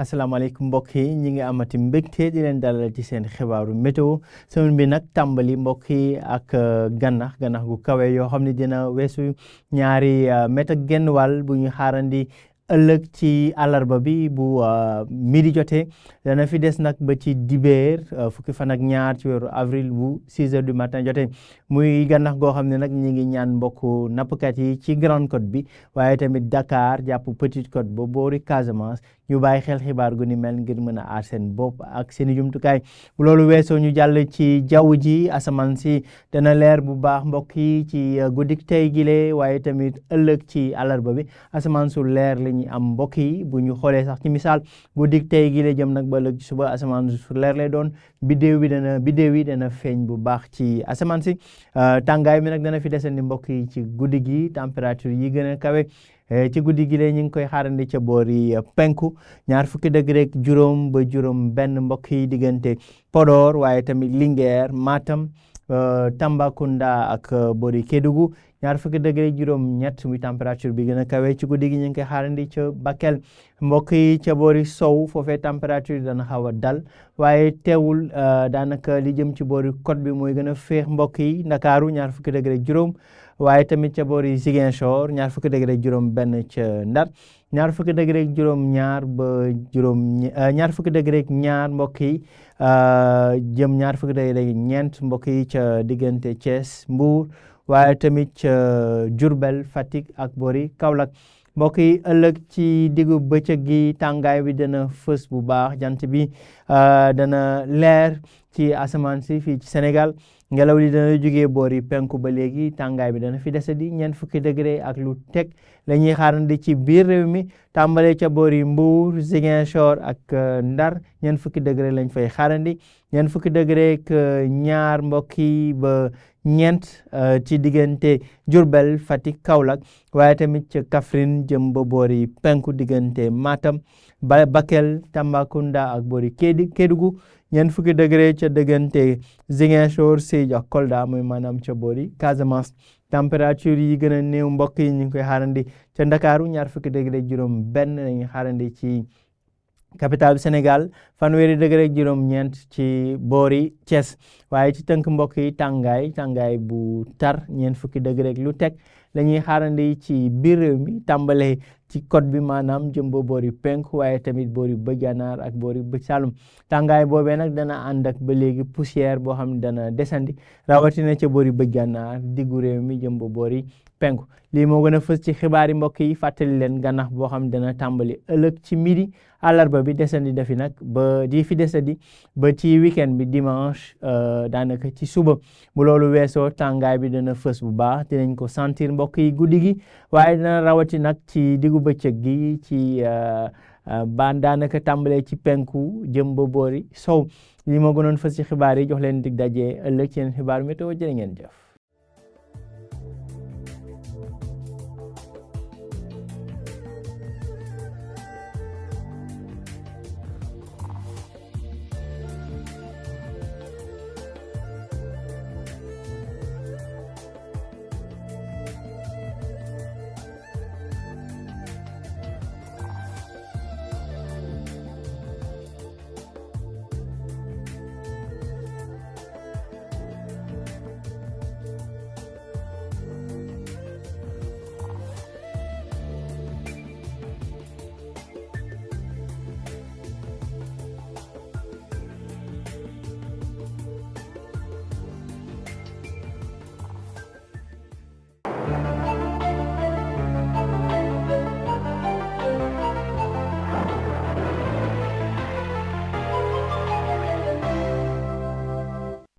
asalaamaaleykum mbokk yi ñi ngi amati mbégte di leen dalal ci seen xibaaru météo semaine bi nag tàmbali mbokk yi ak gannax gu kawe yoo xam ne dina weesu ñaari mètre ak genn wàll bu ñu xaarandi ëllëg ci àllarba bi bu midi jotee dana fi des nag ba ci dibeer fukki fan ak ñaar ci weeru avril bu 6 heures du matin jotee muy gannax goo xam ne nag ñi ngi ñaan mbokku nappkat yi ci Grande Côte bi waaye tamit Dakar jàpp Petite Côte ba boori Casamance ñu bàyyi xel xibaar gu ni mel ngir mën a aar seen bopp ak seen i jumtukaay bu loolu weesoo ñu jàll ci jaww ji asamaan si dana leer bu baax mbokk yi ci guddik tey gile waaye tamit ëllëg ci àllarba bi asamaan su leer la ñuy am mbokk yi bu ñu xoolee sax ci misaal guddik tey gile jëm nag ba ëllëg ci suba asamaan su leer lay doon biddéew yi dana feeñ bu baax ci asamaan si tàngaay mi nag dana fi desandi mbokk yi ci guddi gi température yi gën a kawe ci guddi gi ñu ngi koy xaarandi ca boori penku 20 ba juróom benn mbokk yi diggante Podor waaye tamit Linguère Matam Tambacounda ak boori Kédougou 20 muy température bi gën a kawe ci guddi gi ñu ngi koy xaarandi ca Bakel mbokk yi ca boori sow foofee température dana xaw a dal waaye teewul daanaka li jëm ci boori côte bi mooy gën a féex mbokk yi Ndakaaru 20 waaye tamit ca boori Ziguinchor 20 benn ca Ndar 20 ñaar ba juróom 20 ñaar mbokk yi jëm 20 ñeent mbokk yi ca diggante Thiès Mbour waaye tamit ca Diourbel Fatick ak boori Kaolack mbokk yi ëllëg ci diggu bëccëg gi tàngaay bi dana fës bu baax jant bi dana leer ci asamaan si fii ci Sénégal ngelaw li dana jógee boori penku ba léegi tàngaay bi dana fi desandi 40 ak lu teg la ñuy xaarandi ci biir réew mi tàmbalee ca boori Mbour Ziguinchor ak Ndar 40 lañ fay xaarandi 40 ak ñaar mbokk yi ba ñeent ci diggante Diourbel Fatick Kaolack waaye tamit ca Kaffrine jëm ba boori penku diggante Matam Bakel Tambacounda ak boori Kédougou 40 ca diggante Ziguinchor Sédhiou ak Kolda mooy maanaam ca boori Casamance température yi gën a néew mbokk yi ñu ngi koy xaarandi ca Ndakaaru 20 benn la ñuy xaarandi ci capital du Sénégal 20 ci boori Thiès waaye ci tënk mbokk yi tàngaay bu tar 40 lu teg la ñuy xaarandi ci biir réew mi tàmbalee ci côte bi maanaam jëm ba boori penku waaye tamit boori bëj gànnaar ak boori bëj saalum tàngaay boobee nag dana ànd ak ba léegi poussière boo xam ne dana desandi rawatina ca boori bëj gànnaar diggu réew mi jëm ba boori penku lii moo gën a fës ci xibaar yi mbokk yi fàttali leen gannax boo xam ne dana tàmbali ëllëg ci midi àllarba bi desandi dafi nag ba di fi desandi ba ci weekend bi dimanche daanaka ci suba bu loolu weesoo tàngaay bi dana fës bu baax dinañ ko sentir mbokk yi guddi gi waaye dana rawati nag ci diggu bëccëg gi ci daanaka tàmbalee ci penku jëm ba boori sow li moo gënoon fës ci xibaar yi jox leen dig daje ëllëg ci yeneen xibaar météo jërë ngeen jëf